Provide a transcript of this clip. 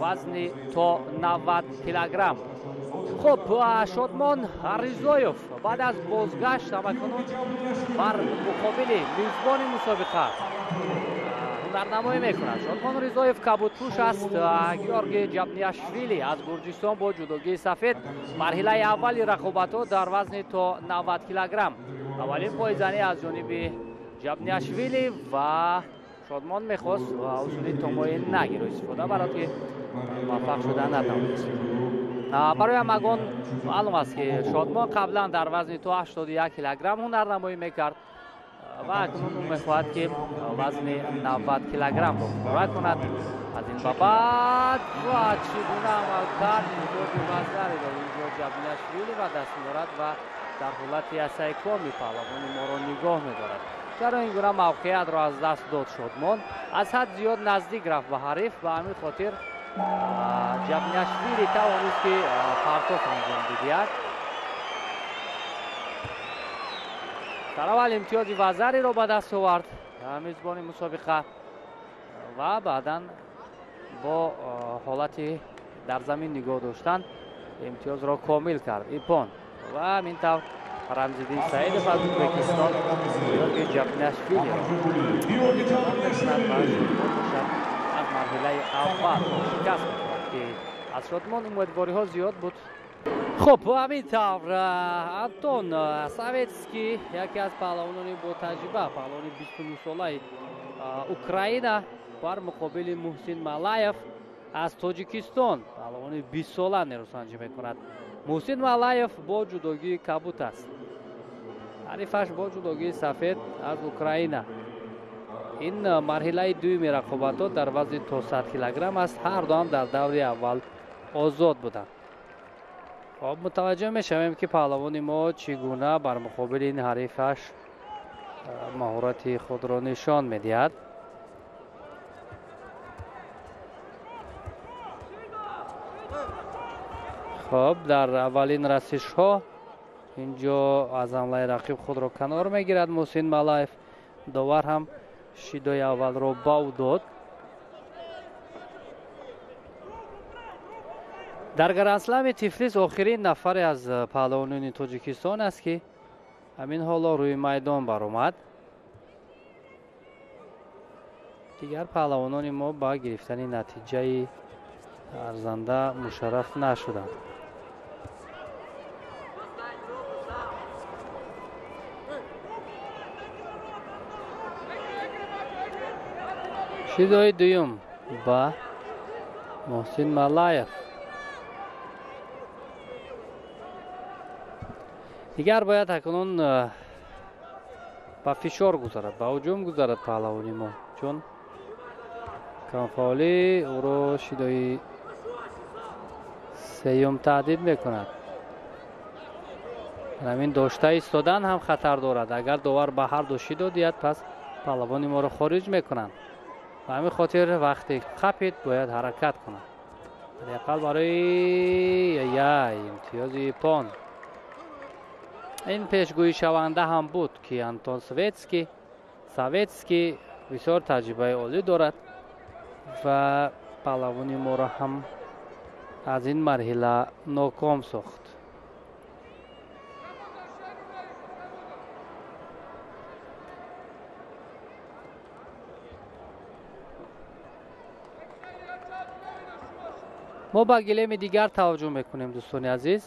Вазни то 90 килограмм. Хуб, Шодмон Ризоев баъд аз бозгашт ҳамакунун бар муқобили мизбони мусобиқа ҳунарнамоӣ мекунад. Шодмон Ризоев кабудпӯш аст. Георги Ҷабниашвили аз Гурҷистон бо ҷудогии сафед. Марҳилаи аввали рақобатҳо дар вазни то 90 килограмм. Аввалин пойзанӣ аз ҷониби Ҷабниашвили ва Шодмон мехост усули томои нагиро истифода барад, ки муваффақ шуда натавонист. Барои ҳамагон маълум аст, ки Шодмон қаблан дар вазни то 81 килограмм ҳунарнамоӣ мекард ва акнун ӯ мехоҳад, ки вазни 90 килограммро пурра кунад. Аз ин ба баъд ва чӣ гуна амал кард, имтиёзи вазнариро инҷо Ҷабниашвили ба даст меорад ва дар ҳолати асайкоми паҳлавони моро нигоҳ медорад. Чаро ин гуна мавқеиятро аз даст дод Шодмон? Аз ҳад зиёд наздик рафт ба ҳариф, ба ҳамин хотир Ҷабниашвили тавонист, ки партоф анҷом бидиҳад. Дар аввал имтиёзи вазариро ба даст овард мизбони мусобиқа ва баъдан бо ҳолати дар замин нигоҳ доштан имтиёзро комил кард ипон. Ва ҳамин тавр Рамзиддин Саидов аз Ӯзбекистон Георги Ҷабниашвилиро мекунад ва Шодмон бошад аз марҳилаи аввал шикаст мехӯрад, ки аз Шодмон умедвориҳо зиёд буд. Хуб, ҳамин тавр Антон Саветский, яке аз паҳлавонони ботаҷриба, паҳлавони 29-солаи Украина бар муқобили Муҳсин Малаев аз Тоҷикистон, паҳлавони 20-сола нерӯсанҷӣ мекунад. Муҳсин Малаев бо ҷудогии кабут аст, ҳарифаш бо ҷудогии сафед аз Украина. Ин марҳилаи дуюми рақобатҳо дар вазни то 100 килограмм аст. Ҳар дуам дар даври аввал озод буданд. Хоб, мутаваҷҷӯҳ мешавем, ки паҳлавони мо чӣ гуна бар муқобили ин ҳарифаш маҳорати худро нишон медиҳад. Хоб, дар аввалин расишҳо инҷо аз ҳамлаи рақиб худро канор мегирад Муҳсин Малаев. Довар ҳам шидои аввалро ба ӯ дод. Дар Грандслами Тифлис охирин нафаре аз паҳлавонони Тоҷикистон аст, ки ҳамин ҳоло рӯи майдон баромад. Дигар паҳлавонони мо ба гирифтани натиҷаи арзанда мушарраф нашуданд. Шидои дуюм ба Муҳсин Малаев. Дигар бояд акнун ба фишор гузарад, ба ҳуҷум гузарад паҳлавони мо, чун камфаъолӣ ӯро шидои сеюм таҳдид мекунад. Ҳамин дошта истодан ҳам хатар дорад. Агар довар ба ҳар ду шидо диҳад, пас паҳлавони моро хориҷ мекунанд. Ба ҳамин хотир вақте қапид бояд ҳаракат кунад. Ҳадди ақал барои имтиёзи ипон. Ин пешгӯишаванда ҳам буд, ки Антон Саветский бисёр таҷрибаи олӣ дорад ва паҳлавони моро ҳам аз ин марҳила ноком сохт. Мо ба гилеми дигар таваҷҷӯҳ мекунем, дӯстони азиз.